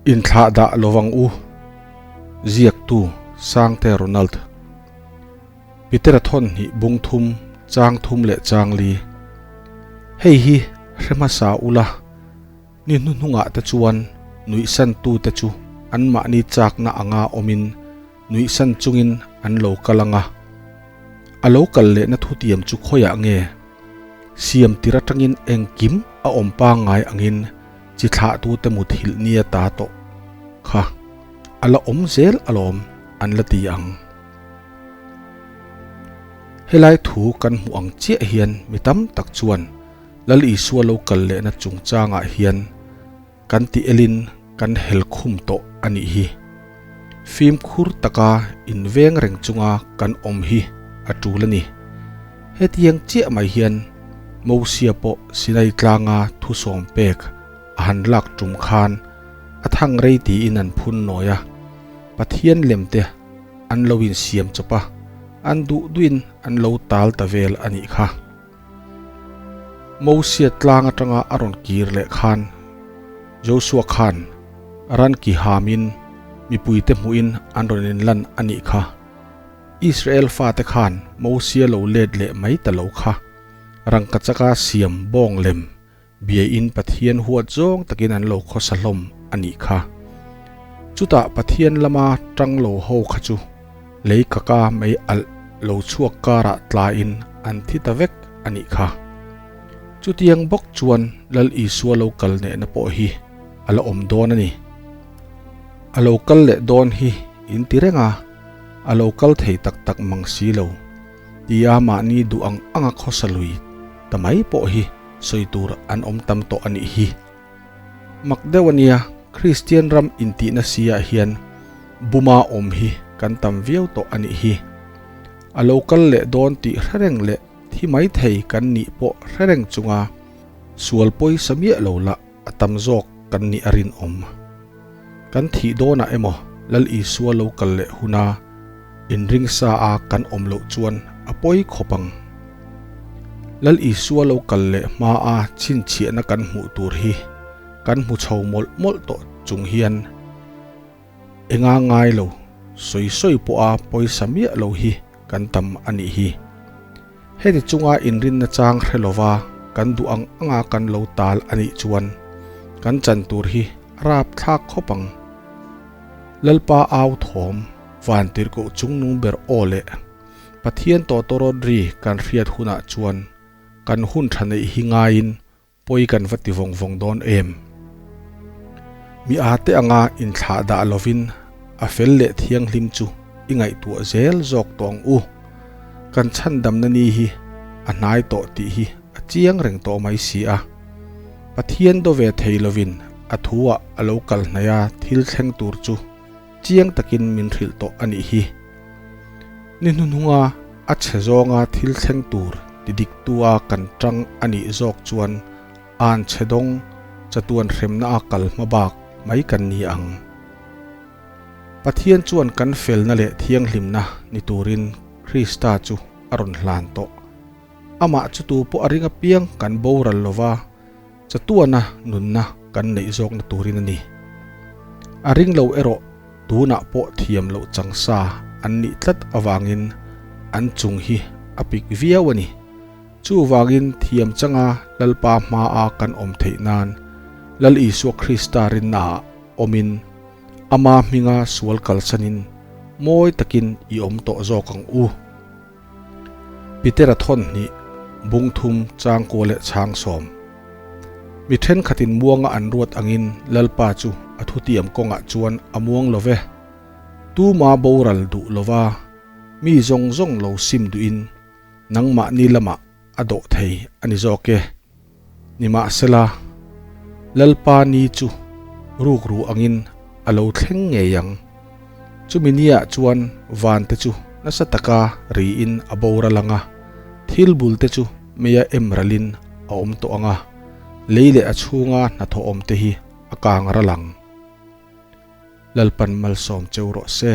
Inthlah dah lovang u. Ziaktu, Sangte Ronald. Petera thawn hnih bung thum, chang thum leh chang li. Hei hi hre hmasa ula, ni hnuhnungah te chuan nuihsantute chu anmahni chakna anga awmin nuihsan chungin an lo kal ang a. A lo kal lehna thutiam chu khawiah nge? Siam tir atangin engkim a awm pangngai angin chi thlahtute mut hilh nia ta tawh kha a la awm zel alawm an la ti ang. Helai thu kan hmuh ang chiah hian mi tam tak chuan Lal Isua lo kal lehna chungchangah hian kan ti elin kan hel khum tawh a nih hi. Fimkhur taka inveng reng chunga kan awm hi a tul a ni. Hetiang chiah mai hian Mosia pawh Sinai tlanga thusawm pek a han lak tum khan a thang rei tiin an phun nawi a, Pathian lem te an lo insiam chawp a, an duh duhin an lo tal ta vel a nih kha. Mosia tlang atanga a rawn kir leh khan Joshua khan ran ki hamin mipuite hmuhin an rawn inlan a nih kha. Israel fate khan Mosia lo let leh mai ta lo kha rangkachaka siam bawng lem biain Pathian huat zawng takin an lo khawsa hlawm a nih kha. Chutah Pathian lama tang lo ho kha chu lei kaka mei alh lo chhuak karah tlain an thi ta vek a nih kha. Chutiang bawk chuan Lal Isua lo kal nehna pawh hi a la awm dawn a ni. A lo kal leh dawn hi in ti reng a, a lo kal thei tak tak mang si lo tia mahni duh ang anga khawsa lui ta mai pawh hi sawi tur an awm tam tawh a nih hi. Mak deuh a nia, Kristian ram intihna si ah hian buma awm hi kan tam viau tawh a nih hi. A lo kal leh dawn tih hre reng leh thi mai thei kan nih pawh hre reng chunga sual pawisa miah lo lah a tam zawk kan nih a rinawm. Kan thih dawnah emaw Lal Isua lo kal leh huna inringsa a kan awm loh chuan a pawi khawp ang. Lal Isua lo kal leh hma a chhinchhiahna kan hmuh tur hi kan hmu chho mawlh mawlh tawh chung hian enga ngai lo sawi sawi pawha pawisa miah lo hi kan tam a nih hi. Heti chunga inrinna chang hre lova kan duh ang anga kan lo tal a nih chuan kan chan tur hi a rap thlak khawp ang. Lalpa au thawm van tirhkoh chungnung ber aw leh Pathian tawtawrawt ri kan hriat hunah chuan kan hun tha neih hi ngaiin Pawi kan va ti vawng vawng dawn em? Mi ate anga inthlah dah lovin a fel leh thianghlim chu i ngaihtuah zel zawk tawh ang u. Kan chhandamna ni hi a hnai tawh tih hi a chiang reng tawh mai si a. Pathian do ve thei lovin a thuah a lo kal hnaih a thil thleng tur chu chiang takin min hrilh tawh a nih hi. Ni hnuhnunga a chhe zawnga thil thleng tur ti diktua kan tang a nih zawk chuan an chhe dawng chatuan hremna a kal hma bak mai kan ni ang. Pathian chuan kan felna leh thianghlimna ni turin Krista chu a rawn hlan tawh. Amah chu tu pawh a ring apiang kan boral lova, Chatuana nunna kan neih zawkna turin a ni. A ring lo erawh tunah pawh thiam loh chang sa an nih tlat avangin an chung hi a pik viau a ni. Chuvangin thiam changa Lalpa hmaa kan awm theih nan Lal Isua Krista rinnaah awmin ama hminga sual kalsanin mawi takin i awm tawh zawk ang u. Petera thawn hnih, bung thum, changkua leh chhang sawm. Mi thenkhatin muanga an ruat angin Lalpa chu a thutiam kawngah chuan a muang lo ve. Tuma boral duh lova mi zawng zawng lo sim duhin nangmahni lamah a dawh thei a ni zawk e. Nimahsela, Lalpa ni chu rukru angin a lo thleng ngei ang. Chumi niah chuan vante chu nasa taka riin a boral ang a, thil bulte chu meia em ralin a awm tawh ang a, lei leh a chhunga hnathawh awmte hi a kang ral ang. Lalpan malsawm cheu rawh se.